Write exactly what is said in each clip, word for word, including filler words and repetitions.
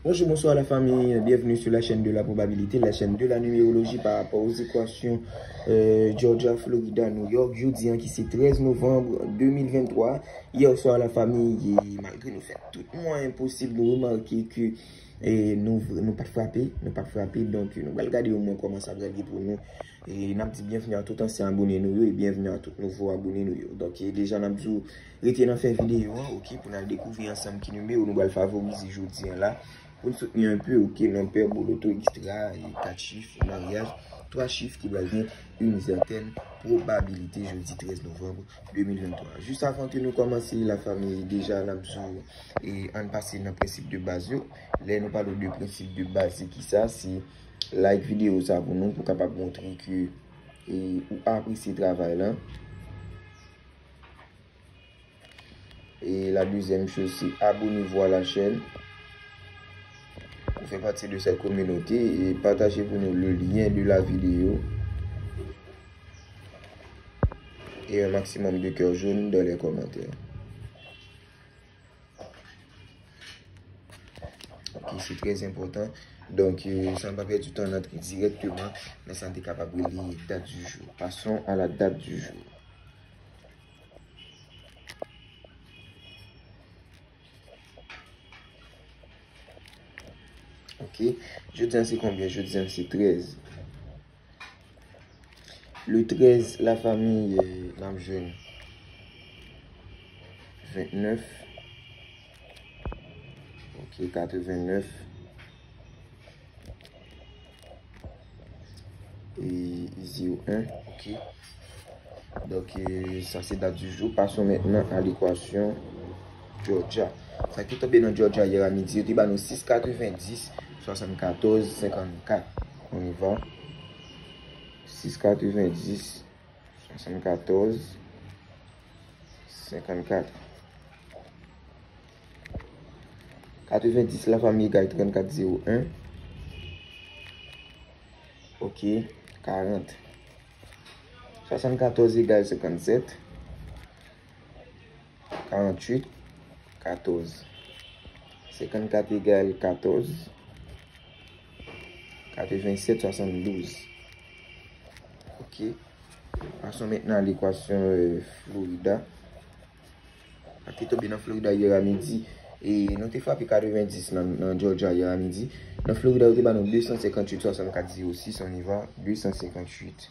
Bonjour, bonsoir la famille, bienvenue sur la chaîne de la probabilité, la chaîne de la numérologie par rapport aux équations euh, Georgia, Florida, New York, jodi an ki se trèz novanm de mil venntwa. Yè swa la famiy, malgre nou fè tout mwayen posib, nou remake ke e nou, nou pa t frape, nou pa t frape, donk nou pral gade omwen kòman sa pral ye pou nou. E n ap di byenvni a tout ansyen abone nou yo e byenvni a tout nouvo abone nou yo. Donk e deja n ap di w rete nan fen videyo an, oke, pou n al dekouvri ansanm ki nimewo nou pral favorize jodi an la. Pou n soutni enpe, oke, non pè, boloto, ekstra, e kat chif, maryaj, twa chif ki pral gen yon sètèn pwobabilite jodi trèz novanm de mil venntwa. Jis avan ke nou kòmanse, la famiy, deja n ap di w, e ann pase nan prensip de baz yo. Lè nou pale de prensip de baz, se kisa? Se like videyo sa pou nou, pou kapab montre ke e ou apresye travay lan. Et la deuxième chose, c'est abonnez-vous à la chaîne pour faire partie de cette communauté et partagez pour nous le lien de la vidéo et un maximum de cœur jaune dans les commentaires. Ok, se trè enpòtan. Donk, euh, san pa pèdi tan, n antre dirèkteman nan sa n te kapab rele dat du jour. Passons à la date du jour. Ok. Jodi an se konbyen? Jodi an se trèz. Le trèz, la famiy, euh, n ap jwenn ventnèf. Ok, katrevennèf. E zewo en, ok. Donk, e, sa se dat du jour. Passons maintenant à l'équation Georgia. Sa ki tonbe nan Georgia yè a midi, yo te ba nou sis katrevendis, swasannkatòz, senkannkat. On y va. Sis katrevendis, swasannkatòz, senkannkat. Katrevendis la famiy egal trannkat zewo en. Ok, karant. Swasannkatòz egal senkannsèt. Karanntuit, katòz. Senkannkat egal katòz. Katrevensèt, swasanndouz. Ok. Passons maintenant à l'équation euh, Florida. Sa ki tonbe nan Florida yè a midi. E nou te frape katrevendis nan, nan Georgia yè a midi. Nan Florida, yo te ba nou de san senkanntuit, swasannkatòz zewo sis, on y va, de san senkanntuit.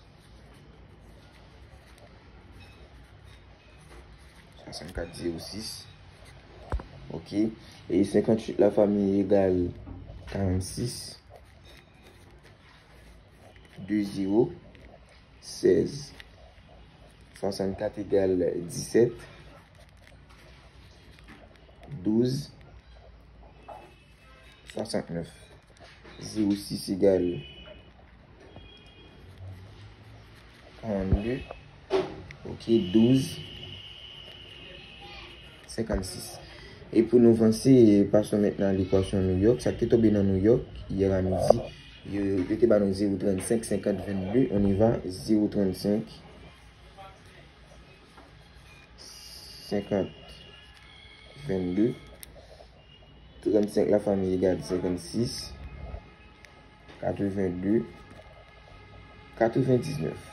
Swasannkatòz zewo sis. Ok. E senkanntuit la famiy egal karannsis. De zewo, sèz. Swasannkat egal disèt. Douz, swasantnèf. Zewo sis egal karannde. Ok, douz, senkannsis. E pou nou vanse, passons maintenant à l'équation New York. Sa ki te tonbe nan New York yè a midi, yo, yo te ba nou zewo trannsenk, senkant, vennde. On y va, zewo trannsenk, senkant, vennde. Trannsenk la famiy egal senkannsis, katrevende, katrevendiznèf.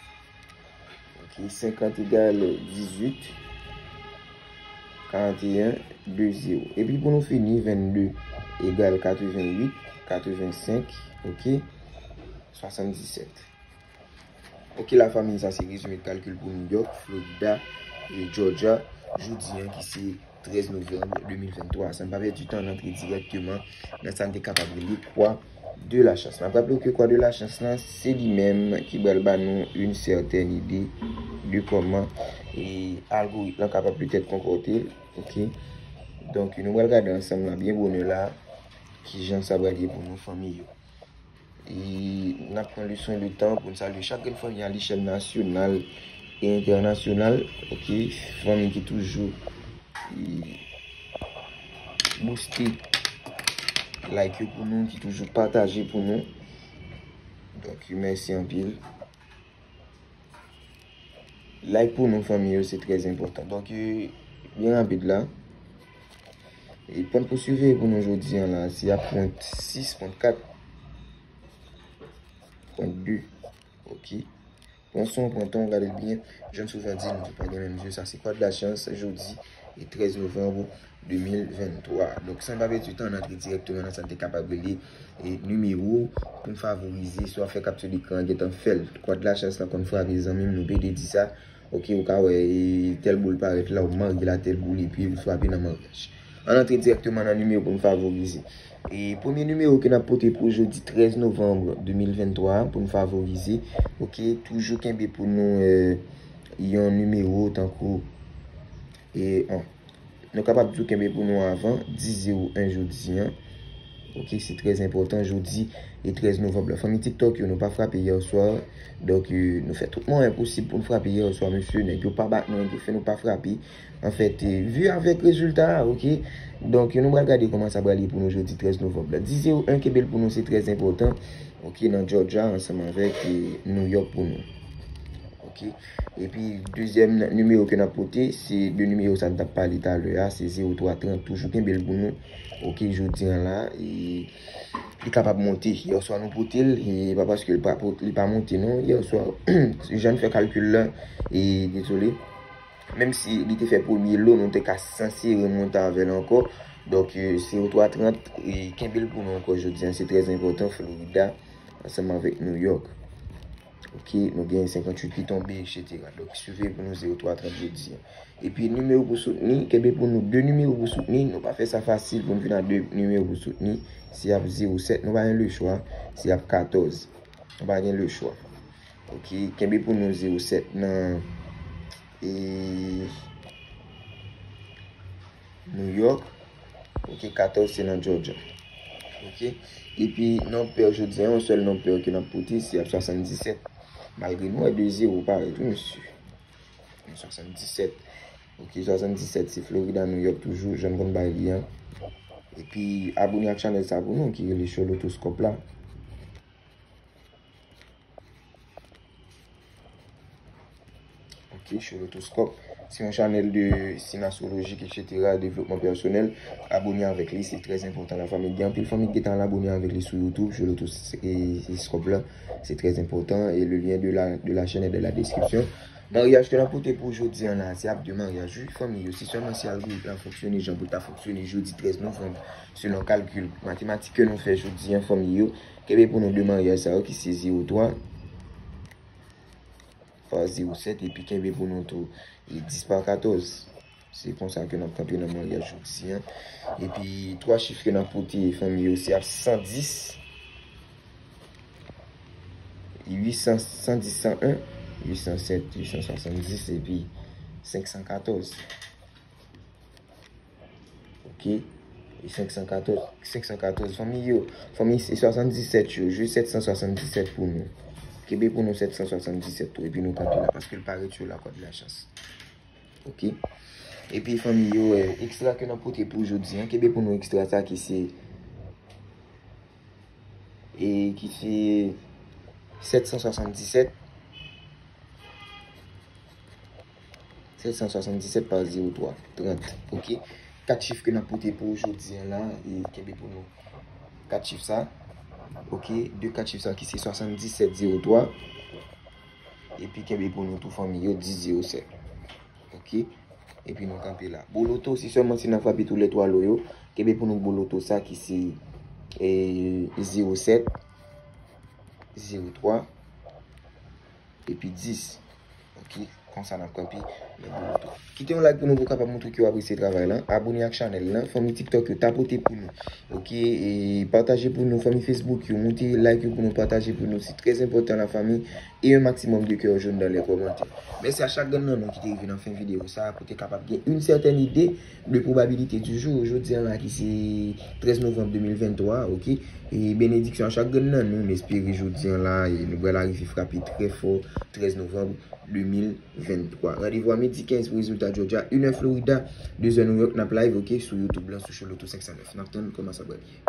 Ok, senkant egal dizuit, karanteyen, de zewo. Epi pou nou fini, vennde egal katrevenuit, katrevensenk, ok, swasanndisèt. Ok, la famiy, sa se rezime kalkil pou New York, Florida e Georgia, jodi an ki se trèz novanm de mil venntwa. San pa pèdi tan, n antre dirèkteman nan sa n te kapab rele kwa de la chans. N ap raple w ke kwa de la chans lan, se li menm ki pral ba nou yon sètèn ide de kòman e algoritm lan kapab petèt konpòte l. Ok. Donk, nou pral gade ansanm lan byen bonè la, kijan sa pral ye pou nou fanmi yo. E n ap pran le soin de tan pou n salye chak grenn fanmi a lechèl nasyonal e entènasyonal. Ok, fanmi ki toujou e, booste like yo pou nou, ki toujou pataje pou nou. Donk, mèsi anpil. Like pou nou fanmi yo, se trè enpòtan. Donk, e, byen rapid la. E pwent pou siveye pou nou jodi an la, se ap pwent sis, pwent kat, pwent de. Ok. Pran son, pran tan, gade l byen. Jan m souvan di, nou tou pa gen menm zye. Sa se Kwa de la Chans, jodi, e trèz novanm de mil venntwa. Donk, san pa pèdi tan, n antre dirèkteman nan sa n te kapab rele e nimewo pou n favorize. Si w ap fè kapti lekran an, gentan fè l. Kwa de la Chans la konn frape, zanmi m, nou pede di sa. Ok, ou ka wè, e, tèl boul parèt la, ou marye l a tèl boul, epi ou frape nan maryaj. Ann antre dirèkteman nan nimewo pou n favorize. E premye nimewo ke n ap pote pou jodi trèz novanm de mil venntwa a, pou n favorize. Ok, toujou kenbe pou nou, e, yon nimewo tankou, e, an, nou kapab tou kenbe pou nou avan, dis zewo en jodi an. Ok, se trè enpòtan jodi e trèz novanm la. Fanmi TikTok yo, nou pa frape yè swa. Donk, e, nou fè tout mwayen posib pou n frape yè swa, mesye. Nèg yo pa bat nou, nèg yo fè nou pa frape. Anfèt, e, vi avèk rezilta a, ok. Donk, nou pral gade kòman sa pral ye pou nou jodi trèz novanm la. Dis zewo en, kenbe l pou nou, se trè enpòtan. Ok, nan Georgia, ansanm avèk, e, New York pou nou. Ok. Epi, dezyèm nimewo ke n ap pote, se de nimewo sa n t ap pale talè a, se zewo twa trant, toujou kenbe l pou nou. Ok, jodi an la, e, li kapab monte. Yè swa nou pote l, e pa paske li pa pot-, li pa monte, non. Yè swa, jan n fè kalkil la, e, dezole. Menm si li te fè premye lo, nou te ka sanse remonte avè l ankò. Donk, e, zewo twa trant, e, kenbe l pou nou ankò jodi an. Se trè enpòtan, Florida, ansanm avèk New York. Ok, nou gen senkanntuit ki tonbe, etsetera. Donk, siveye pou nou zewo twa trant jodi an. Epi, nimewo pou soutni, kenbe pou nou de nimewo pou soutni. Nou pa fè sa fasil pou n vin a de nimewo pou soutni. Se ap zewo sèt, nou pa gen lechwa. Se ap katòz. Nou pa gen lechwa. Ok, kenbe pou nou zewo sèt nan, e, New York. Ok, katòz se nan Georgia. Ok, epi non pè jodi an, yon sèl non pè ke n ap pote, se ap swasanndisèt. Malgre nou wè de zewo parèt, wi, mesye. Swasanndisèt. Ok, swasanndisèt se Florida, New York toujou, jan n konn bay li an. Epi, abone ak chanèl sa pou nou, ki rele Show Lotoscope la. Ok, Show Lotoscope. Se yon chanèl de siy astrolojik, etsetera, devlopman pèsonèl. Abone avèk li, se trè enpòtan, la fanmi. Gen anpil fanmi ki gentan al abone avèk li sou YouTube, Show Lotoscope la. Se trè enpòtan. E le lien de la, de la chaîne est dans la description. Maryaj ke n ap pote pou jodi an la, se ap de maryaj, wi, fanmi yo. Si sèlman si algoritm la fonksyone jan pou l ta fonksyone jodi trèz novanm, selon kalkil matematik ke nou fè jodi an, fanmi yo, kenbe pou nou de maryaj sa yo ki se zewo twa pa zewo sèt, epi kenbe pou nou tou, e, dis pa katòz. Se konsa ke n ap kanpe nan maryaj jodi an. Epi, twa chif ke n ap pote, fanmi yo, se ap san dis, uit san, san dis, san en, uit san sèt, uit san swasanndis, epi senk san katòz. Ok. E senk san katòz, senk san katòz, fanmi yo. Fanmi, se swasanndisèt yo, jwe sèt san swasanndisèt pou nou. Kenbe pou nou sèt san swasanndisèt tou, epi nou kanpe la, paske l parèt sou la Kwa de la Chans. Ok. Epi, fanmi yo, e, ekstra ke n ap pote pou jodi an, kenbe pou nou ekstra sa ki se, e, ki se sèt san swasanndisèt. Sèt san swasanndisèt pa zewo twa, trant. Ok. Kat chif ke n ap pote pou jodi an la, e kenbe pou nou kat chif sa. Ok. De kat chif sa ki se swasanndisèt zewo twa. Epi kenbe pou nou tou, fanmi yo, dis zewo sèt. Ok. Epi nou kanpe la. Bon loto, si sèlman si n ap frape tou lè twa lo yo, kenbe pou nou bon loto sa ki se, e, zewo sèt, zewo twa, epi dis. Ok, konsa n ap kanpe nan bon loto. Kite yon like pou nou pou kapab montre ke w apresye travay lan. Abone ak chanèl lan. Fanmi TikTok yo tapote pou nou. Ok, e pataje pou nou. Fanmi Facebook yo, monte like yo pou nou, pataje pou nou. Se trè enpòtan, la fanmi. E yon maksimòm de kè jòn dan lè kòmantè. Mèsi a chak grenn nan nou ki te rive nan fen videyo sa a, pou te kapab gen yon sètèn ide de probabilité du jour. Jodi an la ki se trèz novanm de mil venntwa, ok? E benediksyon a chak grenn nan nou, m espere jodi an la, e nou pral arive frape trè fò, trèz novanm de mil venntwa. Randevou a midi kenz pou rezilta Georgia, inè Florida, dezè New York, n ap live, ok, sou YouTube lan, sou Show Loto senk san nèf. N ap tann kòman sa pral ye.